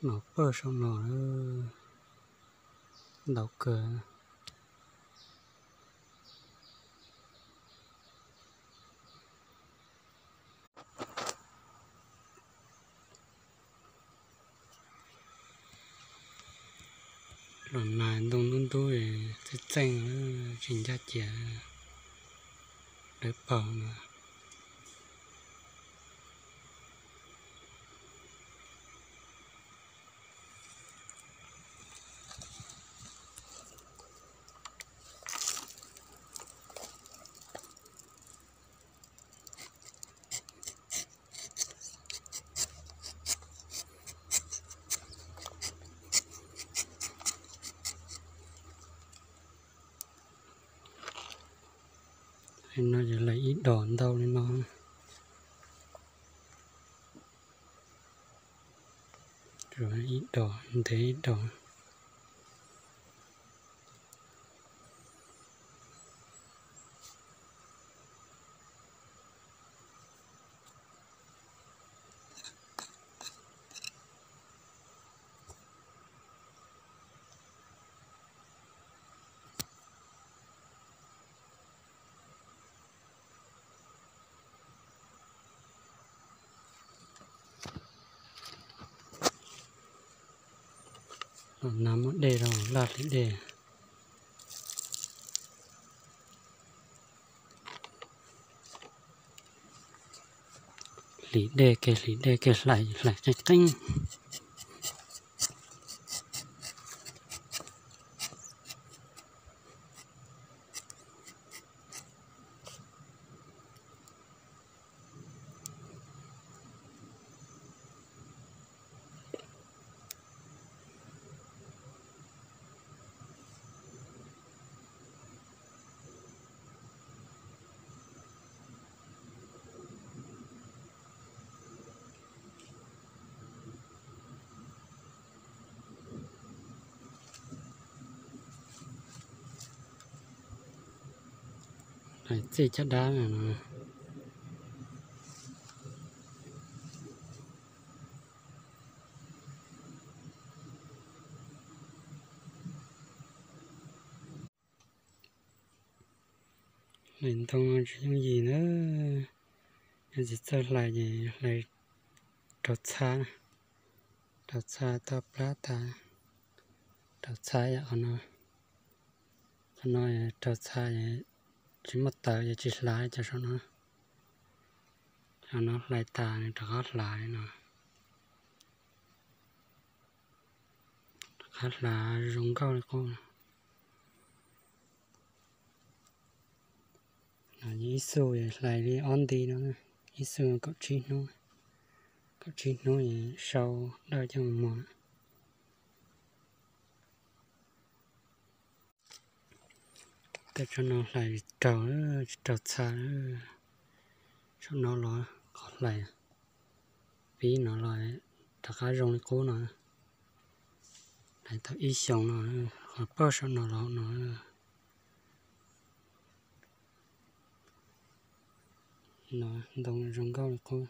Los pawg saum no ntau kawg. Los nag ntoo ntub ntub, txeej txeej, tsis ncaj cia, dawb paug no. No ces hlais ib dos ntau li no. Ib dos ntev ib dos. Los nag muab dej rau laj hliv dej. Hliv dej kiag hliv dej kiag hlais hlais qeeb qeeb. Hlais txij caj dab no. Hlais ntoo tsis yooj yim na. Yog tsis txawj hlais ces hlais raug txha, raug txha toj plab tas, raug txha yam qhov no. Qhov no raug txha, tsis muaj tawv ces tsis hlais cov saum no. Cov no hlais tas nws rov qab hlais li no. Rov qab hlais zoo nkauj li qub. Ib xu hlais li ob nti no, ib xu kaum tsib hnub, kaum tsib hnub sau dawj coj mus muag. Tej tsob no hlais raug, tsis raug txha. Saum no los qhov hlais, pib no los rov qab zoo li qub no. Hlais tau ib xyoos no, qhov pawg saum no los no. No ntoo zoo nkauj li qub.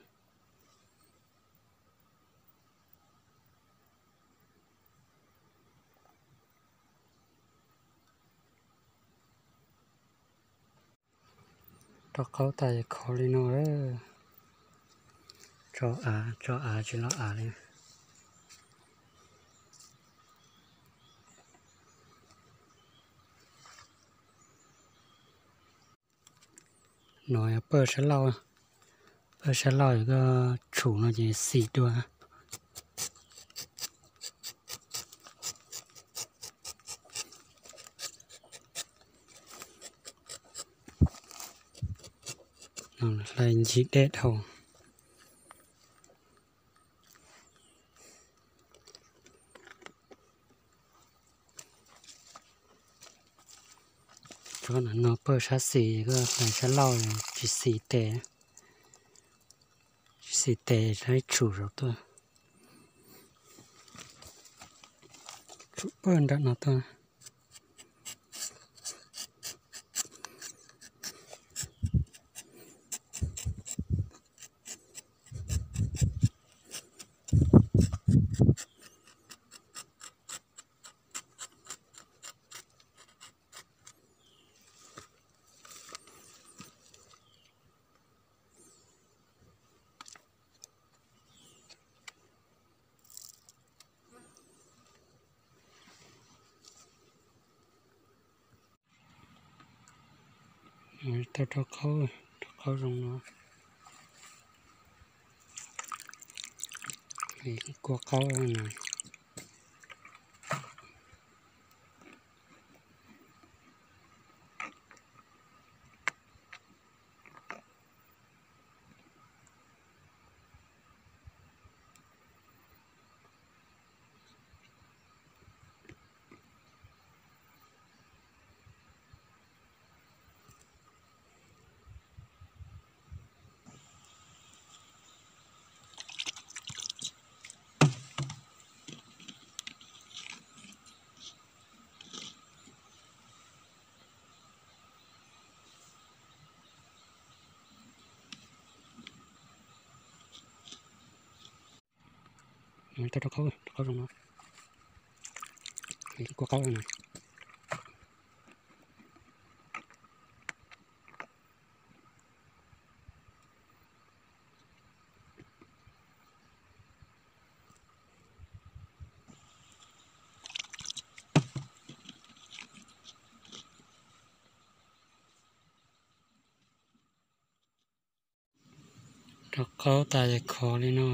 Rau qhaub tas khov li no, tso av, tso av tsis los av li. No yog pawj sab laug, pawj sab laug yog koj tshum no ces xim dua. Hlais ncig dej dhau. Tso no pawj sab xis, koj hlais sab laug tsis xis tes, tsis xis tes, tshum saum tuaj, tshum pawj nram no tuaj. Tau rau qhaub, rau qhaub zoo no. Kua qhaub no. Tau rau qhaub, rau qhaub zoo no. Kua qhaub no. Rau qhaub tas khov li no.